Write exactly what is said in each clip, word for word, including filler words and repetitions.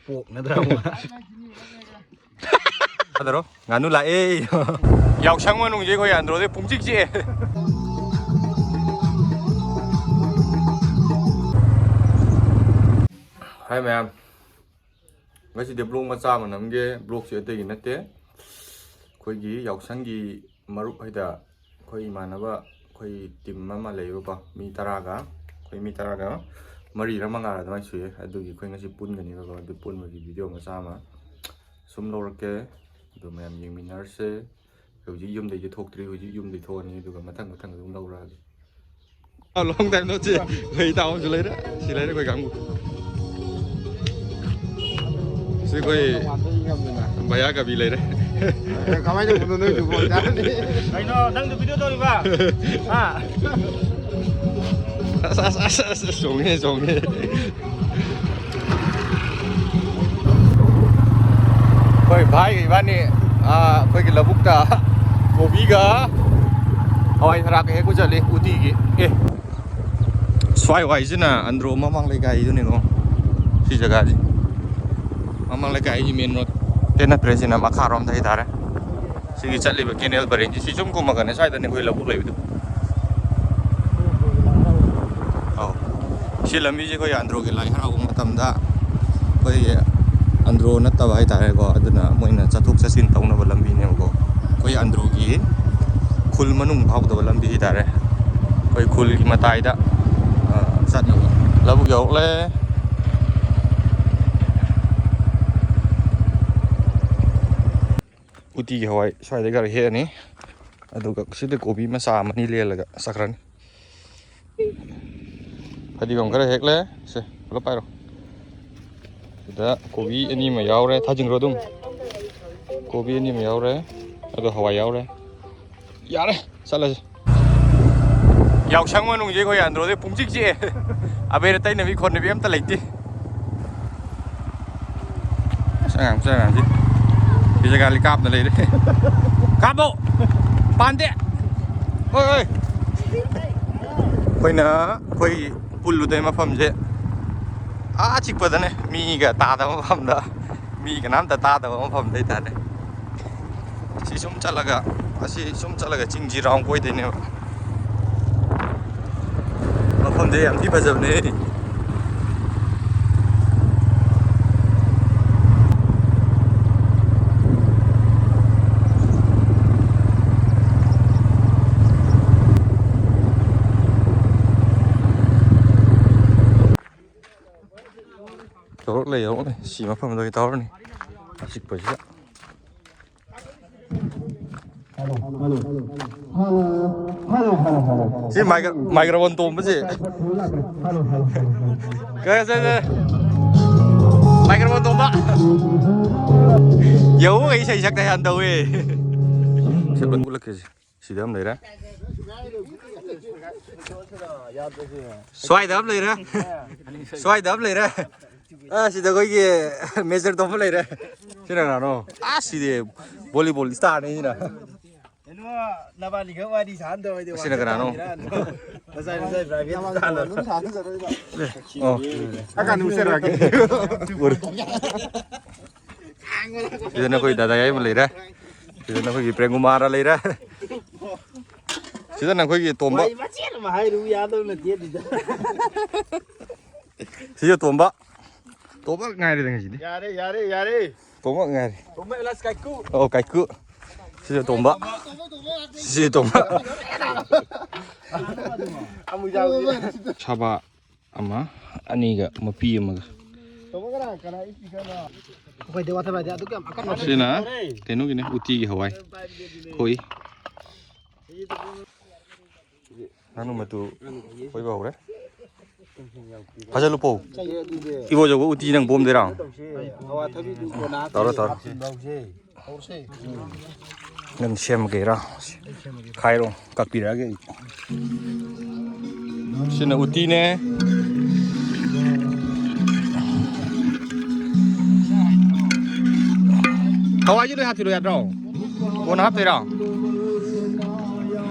ꯄꯣꯛꯅꯗ꯭ꯔꯥ? ꯊꯥꯗꯔꯣ꯫ ꯉꯥꯅꯨ ꯂꯥꯛꯑꯦ꯫ ꯌꯥꯎꯁꯪ ꯃꯅꯨꯡꯁꯦ ꯑꯩꯈꯣꯏ ꯑꯟꯗ꯭ꯔꯣꯗꯤ ꯄꯨꯡꯆꯤꯛ ꯆꯤꯛꯑꯦ꯫ ꯍꯥꯏ ꯃꯌꯥꯝ, ꯉꯁꯤꯗꯤ ꯕ꯭ꯂꯣꯛ ꯃꯆꯥ ꯑꯃ ꯅꯝꯒꯦ꯫ ꯕ꯭ꯂꯣꯛꯁꯦ ꯑꯇꯩꯒꯤ ꯅꯠꯇꯦ, ꯑꯩꯈꯣꯏꯒꯤ ꯌꯥꯎꯁꯪꯒꯤ ꯃꯔꯨꯞ ꯍꯥꯏꯗ ꯑꯩꯈꯣꯏ ꯏꯃꯥꯟꯅꯕ, ꯑꯩꯈꯣꯏ ꯇꯤꯝ ꯑꯃ ꯂꯩꯌꯦꯕꯀꯣ, ꯃꯤ ꯇꯔꯥꯒ, ꯑꯩꯈꯣꯏ ꯃꯤ ꯇꯔꯥꯒ ꯃꯔꯤꯔ ꯃꯉꯥꯔ ꯑꯗꯨꯃꯥꯏꯅ ꯁꯨꯏꯌꯦ꯫ ꯑꯗꯨꯒꯤ ꯑꯩꯈꯣꯏ ꯉꯁꯤ ꯄꯨꯟꯒꯅꯦꯕꯀꯣ, ꯑꯗꯨ ꯄꯨꯟꯕꯒꯤ ꯚꯤꯗꯤꯑꯣ ꯃꯆꯥ ꯑꯃ ꯁꯨꯝ ꯂꯧꯔꯛꯀꯦ, ꯑꯗꯨ ꯃꯌꯥꯝ ꯌꯦꯡꯃꯤꯟꯅꯔꯁꯦ꯫ ꯍꯧꯖꯤꯛ ꯌꯨꯝꯗꯩꯗꯤ ꯊꯣꯛꯇ꯭ꯔꯤ, ꯍꯧꯖꯤꯛ ꯌꯨꯝꯗꯩ ꯊꯣꯛꯑꯅꯤ, ꯑꯗꯨꯒ ꯃꯊꯪ ꯃꯊꯪ ꯑꯗꯨꯝ ꯂꯧꯔꯛꯑꯒꯦ꯫ ꯂꯣꯡ ꯇꯥꯏꯝ ꯅꯣ ꯁꯤ꯫ ꯑꯩꯈꯣꯏ ꯏꯇꯥꯎ ꯑꯃꯁꯨ ꯂꯩꯔꯦ꯫ ꯁꯤ ꯂꯩꯔꯦ ꯑꯩꯈꯣꯏ ꯀꯥꯡꯕꯨ꯫ ꯁꯤ ꯑꯩꯈꯣꯏ ꯚꯌꯥ ꯀꯕꯤ ꯂꯩꯔꯦ꯫ ꯀꯃꯥꯏꯅ ꯇꯧꯕꯅꯣ ꯅꯣꯏꯗꯨꯕꯣ? ꯀꯩꯅꯣ ꯅꯪꯗꯨ ꯚꯤꯗꯤꯑꯣ ꯇꯧꯔꯤꯕ? ꯍꯥ? ꯑꯁ, ꯑꯁ, ꯑꯁ, ꯑꯁ, ꯑꯁ, ꯆꯣꯡꯉꯦ, ꯆꯣꯡꯉꯦ꯫ ꯑꯩꯈꯣꯏ ꯚꯥꯏꯒ ꯏꯕꯥꯅꯤ, ꯑꯥ, ꯑꯩꯈꯣꯏꯒꯤ ꯂꯧꯕꯨꯛꯇ ꯀꯣꯕꯤꯒ ꯍꯋꯥꯏ ꯊꯔꯥꯛꯀ ꯍꯦꯛꯄ ꯆꯠꯂꯤ ꯎꯇꯤꯒꯤ꯫ ꯑꯦ, ꯁ꯭ꯋꯥꯏ ꯋꯥꯏꯁꯤꯅ ꯑꯟꯗ꯭ꯔꯣ ꯃꯃꯥꯡ ꯂꯩꯀꯥꯏꯗꯨꯅꯤꯀꯣ꯫ ꯁꯤ ꯖꯒꯥꯁꯤ ꯃꯃꯥꯡ ꯂꯩꯀꯥꯏꯒꯤ ꯃꯦꯟ ꯔꯣꯗꯇꯤ ꯅꯠꯇ꯭ꯔꯦ, ꯁꯤꯅ ꯃꯈꯥꯔꯣꯝꯗ ꯍꯥꯏꯇꯥꯔꯦ꯫ ꯁꯤꯒꯤ ꯆꯠꯂꯤꯕ ꯀꯦꯅꯦꯜ ꯄꯔꯦꯡꯁꯤ, ꯁꯤ ꯁꯨꯝ ꯀꯨꯝꯃꯒꯅꯦ ꯁ꯭ꯋꯥꯏꯗꯅꯦ ꯑꯩꯈꯣꯏ ꯂꯧꯕꯨꯛ ꯂꯩꯕꯗꯣ꯫ ꯑꯧ꯫ ꯁꯤ ꯂꯝꯕꯤꯁꯦ ꯑꯩꯈꯣꯏ ꯑꯟꯗ꯭ꯔꯣꯒꯤ ꯂꯥꯏ ꯍꯔꯥꯎꯕ ꯃꯇꯝꯗ ꯑꯩꯈꯣꯏꯒꯤ ꯑꯟꯗ꯭ꯔꯣ ꯅꯠꯇꯕ ꯍꯥꯏꯇꯥꯔꯦꯀꯣ, ꯑꯗꯨꯅ ꯃꯣꯏꯅ ꯆꯠꯊꯣꯛ ꯆꯠꯁꯤꯟ ꯇꯧꯅꯕ ꯂꯝꯕꯤꯅꯦꯕꯀꯣ꯫ ꯑꯩꯈꯣꯏ ꯑꯟꯗ꯭ꯔꯣꯒꯤ ꯈꯨꯜ ꯃꯅꯨꯡ ꯐꯥꯎꯗꯕ ꯂꯝꯕꯤ ꯍꯥꯏꯇꯥꯔꯦ꯫ ꯑꯩꯈꯣꯏ ꯈꯨꯜꯒꯤ ꯃꯇꯥꯏꯗ, ꯑ, ꯆꯠꯅꯕ꯫ ꯂꯧꯕꯨꯛ ꯌꯧꯔꯛꯂꯦ꯫ ꯎꯇꯤꯒꯤ ꯍꯋꯥꯏ ꯁ꯭ꯋꯥꯏꯗꯩ ꯈꯔ ꯍꯦꯛꯑꯅꯤ, ꯑꯗꯨꯒ ꯁꯤꯗ ꯀꯣꯕꯤ ꯃꯆꯥ ꯑꯃꯅꯤ ꯂꯦꯜꯂꯒ ꯆꯠꯈ꯭ꯔꯅꯤ꯫ ꯐꯗꯤꯒꯣꯝ ꯈꯔ ꯍꯦꯛꯂꯦ꯫ ꯁꯦ, ꯄꯨꯂꯞ ꯄꯥꯏꯔꯣ꯫ ꯁꯤꯗ ꯀꯣꯕꯤ ꯑꯅꯤ ꯑꯃ ꯌꯥꯎꯔꯦ, ꯊꯥꯖꯤꯟꯈ꯭ꯔꯣ ꯑꯗꯨꯝ꯫ ꯀꯣꯕꯤ ꯑꯅꯤ ꯑꯃ ꯌꯥꯎꯔꯦ, ꯑꯗꯣ ꯍꯋꯥꯏ ꯌꯥꯎꯔꯦ꯫ ꯌꯥꯔꯦ, ꯆꯠꯂꯁꯤ꯫ ꯌꯥꯎꯁꯪ ꯃꯅꯨꯡꯁꯦ ꯑꯩꯈꯣꯏ ꯑꯟꯗ꯭ꯔꯣꯗꯤ ꯄꯨꯡꯆꯤꯛ ꯆꯤꯛꯑꯦ꯫ ꯑꯕꯦꯔ ꯇꯩꯅꯕꯤ ꯈꯣꯠꯅꯕꯤ ꯑꯝꯇ ꯂꯩꯇꯦ꯫ ꯑꯁ, ꯑꯉꯥꯡ ꯃꯆꯥ ꯑꯉꯥꯡꯁꯤ ꯐꯤꯖꯦ ꯀꯥꯂꯤ ꯀꯥꯞꯅ ꯂꯩꯔꯦ꯫ ꯀꯥꯞꯄꯣ! ꯄꯥꯟꯗꯦ! ꯍꯣꯏ, ꯍꯣꯏ꯫ ꯑꯩꯈꯣꯏꯅ ꯑꯩꯈꯣꯏ ꯄꯨꯜꯂꯨꯗꯣꯏ ꯃꯐꯝꯁꯦ ꯑꯥ ꯆꯤꯛꯄꯗꯅꯦ, ꯃꯤꯒ ꯇꯥꯗꯕ ꯃꯐꯝꯗ, ꯃꯤ ꯀꯅꯥꯝꯇ ꯇꯥꯗꯕ ꯃꯐꯝꯗ ꯍꯥꯏꯇꯥꯔꯦ꯫ ꯁꯤ ꯁꯨꯝ ꯆꯠꯂꯒ, ꯑꯁꯤ ꯁꯨꯝ ꯆꯠꯂꯒ ꯆꯤꯡꯁꯤ ꯔꯥꯎꯟ ꯀꯣꯏꯗꯣꯏꯅꯦꯕ꯫ ꯃꯐꯝꯁꯦ ꯌꯥꯝ ꯊꯤ ꯐꯖꯕꯅꯦ꯫ ꯇꯧꯔꯛ ꯂꯩ, ꯌꯧꯔꯛ ꯂꯩ꯫ ꯁꯤ ꯃꯐꯝꯗꯒꯤ ꯇꯧꯔꯅꯤ꯫ ꯑꯆꯤꯛꯄꯁꯤꯗ꯫ ꯁꯤ ꯃꯥꯏꯀ꯭ꯔ-, ꯃꯥꯏꯀ꯭ꯔꯣꯐꯣꯟ ꯇꯣꯝꯕꯁꯦ꯫ ꯀꯩ ꯍꯥꯏꯁꯦ? ꯃꯥꯏꯀ꯭ꯔꯣꯐꯣꯟ ꯇꯣꯝꯕ꯫ ꯌꯧ, ꯑꯩ ꯏꯁꯩ ꯁꯛꯇ ꯌꯥꯟ ꯇꯧꯋꯦ꯫ ꯁꯤ ꯂꯣꯏ ꯎꯠꯂꯛꯀꯦꯁꯦ꯫ ꯁꯤꯗ ꯑꯃ ꯂꯩꯔꯦ꯫ ꯁ꯭ꯋꯥꯏꯗ ꯑꯃ ꯂꯩꯔꯦ꯫ ꯁ꯭ꯋꯥꯏꯗ ꯑꯃ ꯂꯩꯔꯦ꯫ ꯑ, ꯁꯤꯗ ꯑꯩꯈꯣꯏꯒꯤ ꯃꯦꯖꯔ ꯇꯣꯝꯕ ꯂꯩꯔꯦ꯫ ꯁꯤꯅ ꯀꯅꯥꯅꯣ? ꯑ, ꯁꯤꯗꯤ ꯚꯣꯂꯤꯕꯣꯜ ꯏꯁꯇꯥꯔꯅꯤ ꯁꯤꯅ꯫ ꯀꯩꯅꯣ, ꯅꯕꯥꯅꯤꯈꯛ ꯋꯥꯔꯤ ꯁꯥꯟꯅꯗꯕ ꯑꯩꯗꯤ꯫ ꯑꯁꯤꯅ ꯀꯅꯥꯅꯣ? ꯅꯁꯥꯏ, ꯅꯁꯥꯏ ꯄ꯭ꯔꯥꯏꯚꯦꯠ ꯁꯥꯟꯅ꯫ ꯑꯣ꯫ ꯑꯀꯥꯟꯗ ꯎꯁꯦꯔꯥꯒꯦ꯫ ꯎꯔꯦ꯫ ꯁꯤꯗ ꯅꯈꯣꯏ ꯗꯥꯗꯥ ꯌꯥꯏꯃ ꯂꯩꯔꯦ꯫ ꯁꯤꯗ ꯅꯈꯣꯏꯒꯤ ꯄ꯭ꯔꯦꯝ ꯀꯨꯃꯥꯔ ꯂꯩꯔꯦ꯫ ꯁꯤꯗ ꯅꯈꯣꯏꯒꯤ ꯇꯣꯝꯕ꯫ ꯋꯥꯔꯤ ꯃꯆꯦꯠ ꯑꯃ ꯍꯥꯏꯔꯨ ꯌꯥꯗꯧ ꯅꯠꯇꯦ ꯑꯗꯨꯗ꯫ ꯁꯤꯁꯨ ꯇꯣꯝꯕ꯫ ꯇꯣꯝꯕ ꯉꯥꯏꯔꯦꯗ ꯉꯁꯤꯗꯤ꯫ ꯌꯥꯔꯦ, ꯌꯥꯔꯦ, ꯌꯥꯔꯦ꯫ ꯇꯣꯝꯕ ꯉꯥꯏꯔꯦ꯫ ꯇꯣꯝꯕ ꯑꯦꯂꯥꯁ ꯀꯥꯏꯀꯨ꯫ ꯑꯣ, ꯀꯥꯏꯀꯨ꯫ ꯁꯤꯁꯨ ꯇꯣꯝꯕ꯫ ꯁꯤꯁꯨ ꯇꯣꯝꯕ꯫ ꯑꯃꯨꯛ ꯌꯥꯎꯁꯤ꯫ ꯁꯥꯕ ꯑꯃ, ꯑꯅꯤꯒ ꯃꯄꯤ ꯑꯃꯒ꯫ ꯇꯣꯝꯕ ꯀꯅꯥ, ꯀꯅꯥ ꯏꯁꯄꯤꯀꯔꯅꯣ? ꯑꯩꯈꯣꯏꯗꯤ ꯋꯥꯊꯕ ꯌꯥꯗꯦ, ꯑꯗꯨꯛ ꯌꯥꯝ ꯑꯀꯟꯕ ꯁꯤꯅ ꯀꯩꯅꯣꯒꯤꯅꯦ, ꯎꯇꯤꯒꯤ ꯍꯋꯥꯏ꯫ ꯈꯣꯏ꯫ ꯉꯥꯅꯨ ꯃꯇꯨ ꯐꯣꯏꯕ ꯍꯧꯔꯦ꯫ ꯐꯖꯜꯂꯨꯄꯧ꯫ ꯏꯕꯣ ꯌꯧꯕ ꯎꯇꯤ ꯅꯪ ꯄꯣꯝꯗꯣꯏꯔꯣ? ꯇꯧꯔꯣ, ꯇꯧꯔꯣ꯫ ꯅꯪ ꯁꯦꯝꯒꯦꯔꯥ? ꯈꯥꯏꯔꯣ, ꯀꯛꯄꯤꯔꯛꯑꯒꯦ ꯑꯩ꯫ ꯁꯤꯅ ꯎꯇꯤꯅꯦ꯫ ꯍꯋꯥꯏꯁꯦ ꯂꯣꯏ ꯍꯥꯞꯆꯤꯜꯂꯣ ꯌꯥꯗ꯭ꯔꯣ? ꯀꯣꯟꯅ ꯍꯥꯞꯇꯣꯏꯔꯣ?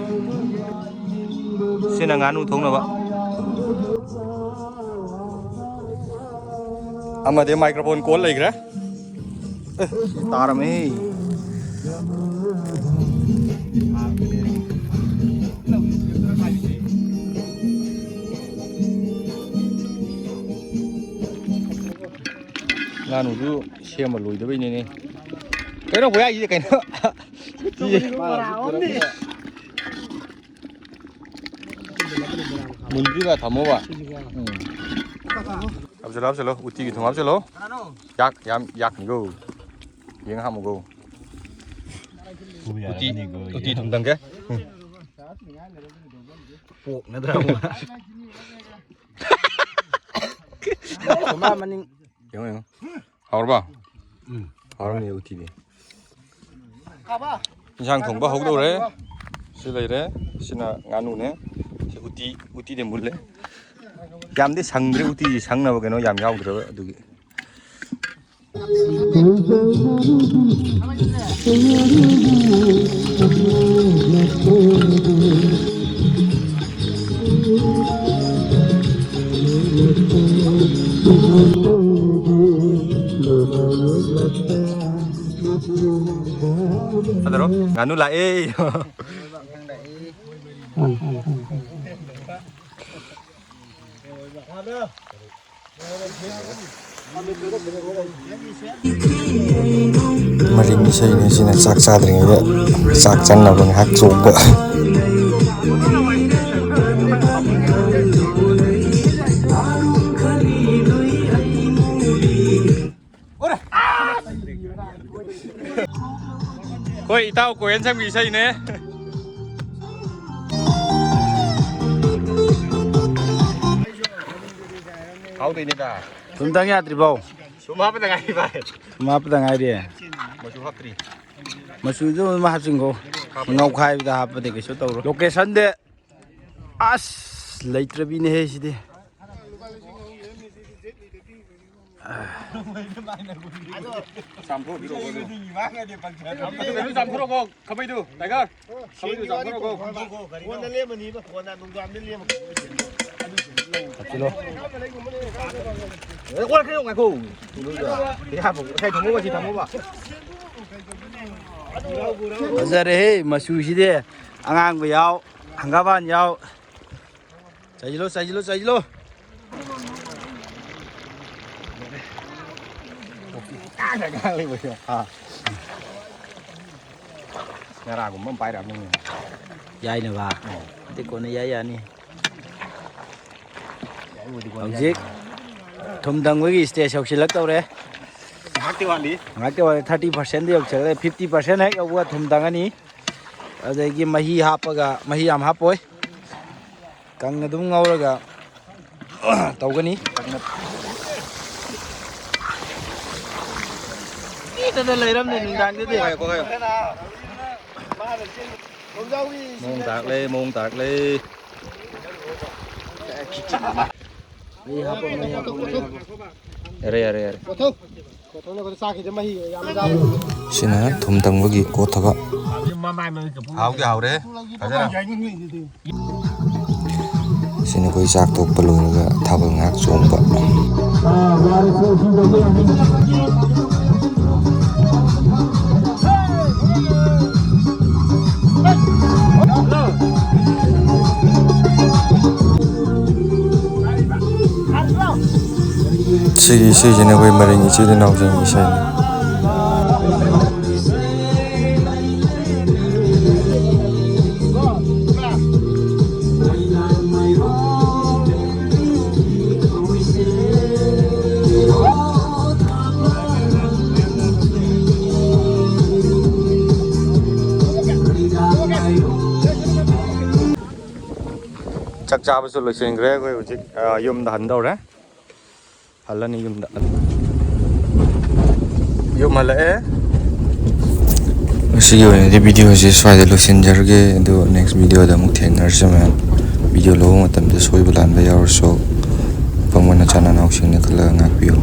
ꯁꯤꯅ ꯉꯥꯅꯨ ꯊꯣꯡꯅꯕ꯫ ꯑꯃꯗꯤ ꯃꯥꯏꯀ꯭ꯔꯣꯐꯣꯟ ꯀꯣꯜ ꯂꯩꯈ꯭ꯔꯦ꯫ ꯑꯦ, ꯇꯥꯔꯝꯃꯦ꯫ ꯉꯥꯅꯨꯗꯨ ꯁꯦꯝꯕ ꯂꯣꯏꯗꯕꯩꯅꯤꯅꯦ꯫ ꯀꯩꯅꯣ, ꯈꯨꯌꯥꯏꯁꯤꯗꯤ ꯀꯩꯅꯣ? ꯃꯨꯟꯗ꯭ꯔꯤꯕ ꯊꯝꯃꯣꯕ꯫ ꯎꯝ꯫ ꯍꯥꯞꯆꯜꯂꯣ, ꯍꯥꯞꯆꯜꯂꯣ꯫ ꯎꯇꯤꯒꯤ ꯊꯨꯝ ꯍꯥꯞꯆꯜꯂꯣ꯫ ꯌꯥꯛ, ꯌꯥꯝ ꯌꯥꯛꯅꯤꯀꯣ꯫ ꯌꯦꯡ ꯍꯥꯞꯃꯨꯀꯣ꯫ ꯎꯇꯤ, ꯎꯇꯤ ꯊꯨꯝ ꯊꯝꯒꯦ꯫ ꯎꯝ꯫ ꯄꯣꯛ ꯅꯠꯇ꯭ꯔꯥ? ꯃꯥ ꯃꯅꯤꯡ꯫ ꯌꯦꯡꯉꯣ, ꯌꯦꯡꯉꯣ꯫ ꯍꯥꯎꯔꯕ? ꯎꯝ꯫ ꯍꯥꯎꯔꯝꯅꯤ ꯎꯇꯤꯗꯤ꯫ ꯏꯟꯁꯥꯡ ꯊꯣꯡꯕ ꯍꯧꯗꯧꯔꯦ꯫ ꯁꯤ ꯂꯩꯔꯦ꯫ ꯁꯤꯅ ꯉꯥꯅꯨꯅꯦ꯫ ꯁꯤ ꯎꯇꯤ, ꯎꯇꯤꯗꯤ ꯃꯨꯜꯂꯦ꯫ ꯌꯥꯝꯗꯤ ꯁꯪꯗ꯭ꯔꯦ ꯎꯇꯤꯁꯤ, ꯁꯪꯅꯕ ꯀꯩꯅꯣ ꯌꯥꯝ ꯌꯥꯎꯗ꯭ꯔꯕ ꯑꯗꯨꯒꯤ꯫ ꯐꯖꯔꯣ? ꯉꯥꯅꯨ ꯂꯥꯛꯑꯦ꯫ ꯃꯔꯤꯡ ꯏꯁꯩꯅꯤ ꯁꯤꯅ, ꯆꯥꯛ ꯆꯥꯗ꯭ꯔꯤꯉꯩꯗ ꯆꯥꯛ ꯆꯪꯅꯕ ꯉꯥꯏꯍꯥꯛ ꯆꯣꯡꯕ꯫ ꯑꯩꯈꯣꯏ ꯏꯇꯥꯎ ꯀꯣꯍꯦꯟ ꯁꯝꯒꯤ ꯏꯁꯩꯅꯦ꯫ ꯍꯥꯎꯗꯣꯏꯅꯦꯗ꯫ ꯊꯨꯝꯇꯪ ꯌꯥꯗ꯭ꯔꯤꯕꯣ? ꯁꯨꯝ ꯍꯥꯞꯄꯗ ꯉꯥꯏꯔꯤ ꯚꯥꯏ꯫ ꯁꯨꯝ ꯍꯥꯞꯄꯗ ꯉꯥꯏꯔꯤ꯫ ꯃꯆꯨ ꯍꯥꯞꯇ꯭ꯔꯤ꯫ ꯃꯆꯨꯗꯨ ꯑꯗꯨꯝ ꯍꯥꯞꯆꯤꯟꯈꯣ꯫ ꯉꯧꯈꯥꯏꯕꯗ ꯍꯥꯞꯄꯗꯤ ꯀꯩꯁꯨ ꯇꯧꯔꯣꯏ꯫ ꯂꯣꯀꯦꯁꯟꯗꯤ ꯑꯁ ꯂꯩꯇ꯭ꯔꯕꯤꯅꯦꯍꯦ ꯁꯤꯗꯤ꯫ ꯆꯥꯝꯊꯣꯛꯄꯤꯔꯣ, ꯈꯣꯠꯂꯣ꯫ ꯑꯗꯨ ꯆꯥꯝꯊꯣꯔꯛꯑꯣ, ꯈꯥꯕꯩꯗꯨ, ꯇꯥꯏꯒꯔ꯫ ꯈꯥꯕꯩꯗꯨ ꯆꯥꯝꯊꯣꯔꯛꯑꯣ꯫ ꯀꯣꯟꯅ ꯂꯦꯝꯃꯅꯤꯕ, ꯀꯣꯟꯅ ꯅꯨꯡꯗꯥꯡꯗ ꯂꯦꯝꯃꯒꯦ꯫ ꯍꯥꯞꯆꯤꯜꯂꯣ꯫ ꯑꯦ, ꯀꯣꯟꯅ ꯈꯔ ꯉꯥꯏꯈꯣ꯫ ꯉꯁꯥꯏ ꯊꯝꯃꯣꯕ, ꯁꯤ ꯊꯝꯃꯣꯕ꯫ ꯐꯖꯔꯦꯍꯦ, ꯃꯆꯨꯁꯤꯗꯤ꯫ ꯑꯉꯥꯡꯕ ꯌꯥꯎ, ꯍꯪꯒꯥꯝꯄꯥꯟ ꯌꯥꯎ꯫ ꯆꯥꯏꯁꯤꯜꯂꯣ, ꯆꯥꯏꯁꯤꯜꯂꯣ, ꯆꯥꯏꯁꯤꯜꯂꯣ꯫ ꯉꯔꯥꯒꯨꯝꯕ ꯑꯃ ꯄꯥꯏꯔꯛꯑꯕꯅꯤꯅꯦ꯫ ꯌꯥꯏꯅꯕ꯫ ꯑꯗꯩ ꯀꯣꯟꯅ ꯌꯥꯏ ꯌꯥꯅꯤ꯫ ꯍꯧꯖꯤꯛ ꯊꯨꯝ ꯇꯪꯕꯒꯤ stage ꯌꯧꯁꯤꯜꯂꯛꯇꯧꯔꯦ꯫ ꯉꯥꯏꯍꯥꯛꯇꯤ ꯋꯥꯠꯂꯤ꯫ ꯉꯥꯏꯍꯥꯛꯇꯤ ꯋꯥꯠꯂꯤ, thirty percent ꯌꯧꯁꯤꯜꯂꯛꯂꯦ, fifty percent ꯍꯦꯛ ꯌꯧꯕ ꯊꯨꯝ ꯇꯪꯉꯅꯤ꯫ ꯑꯗꯒꯤ ꯃꯍꯤ ꯍꯥꯞꯄꯒ, ꯃꯍꯤ ꯌꯥꯝ ꯍꯥꯞꯄꯣꯏ, ꯀꯪꯅ ꯑꯗꯨꯝ ꯉꯧꯔꯒ ꯇꯧꯒꯅꯤ꯫ ꯃꯤꯗꯅ ꯂꯩꯔꯝꯅꯦ ꯅꯨꯡꯗꯥꯡꯗꯗꯤ꯫ ꯃꯑꯣꯡ ꯇꯥꯛꯂꯦ, ꯃꯑꯣꯡ ꯇꯥꯛꯂꯦ꯫ ꯌꯥꯔꯦ, ꯌꯥꯔꯦ, ꯌꯥꯔꯦ꯫ ꯁꯤꯅ ꯊꯨꯝ ꯇꯪꯕꯒꯤ ꯀꯣꯠꯊꯕ꯫ ꯍꯥꯎꯗꯤ ꯍꯥꯎꯔꯦ꯫ ꯐꯖꯅ꯫ ꯁꯤꯅ ꯑꯩꯈꯣꯏ ꯆꯥꯛ ꯇꯣꯛꯄ ꯂꯣꯏꯔꯒ ꯊꯥꯕꯜ ꯉꯥꯏꯍꯥꯛ ꯆꯣꯡꯕ꯫ ꯁꯤꯒꯤ ꯏꯁꯩꯁꯤꯅ ꯑꯩꯈꯣꯏ ꯃꯔꯤꯡ ꯏꯆꯤꯜ ꯏꯅꯥꯎꯁꯤꯡꯒꯤ ꯏꯁꯩꯅꯤ꯫ ꯆꯥꯛ ꯆꯥꯕꯁꯨ ꯂꯣꯏꯁꯤꯟꯈ꯭ꯔꯦ꯫ ꯑꯩꯈꯣꯏ ꯍꯧꯖꯤꯛ, ꯑ, ꯌꯨꯝꯗ ꯍꯟꯗꯧꯔꯦ꯫ ꯍꯜꯂꯅꯤ ꯌꯨꯝꯗ꯫ ꯌꯨꯝ ꯍꯜꯂꯛꯑꯦ꯫ ꯉꯁꯤꯒꯤ ꯑꯣꯏꯅꯗꯤ video ꯁꯤ ꯁ꯭ꯋꯥꯏꯗ ꯂꯣꯏꯁꯤꯟꯖꯔꯒꯦ꯫ ꯑꯗꯨꯒ next video ꯗ ꯑꯃꯨꯛ ꯊꯦꯡꯅꯔꯁꯤ ꯃꯌꯥꯝ꯫ Video ꯂꯧꯕ ꯃꯇꯝꯗ ꯁꯣꯏꯕ ꯂꯥꯟꯕ ꯌꯥꯎꯔꯁꯨ ꯑꯄꯪꯕ ꯅꯆꯥ ꯅꯅꯥꯎꯁꯤꯡꯅ ꯈꯜꯂꯒ ꯉꯥꯛꯄꯤꯌꯨ꯫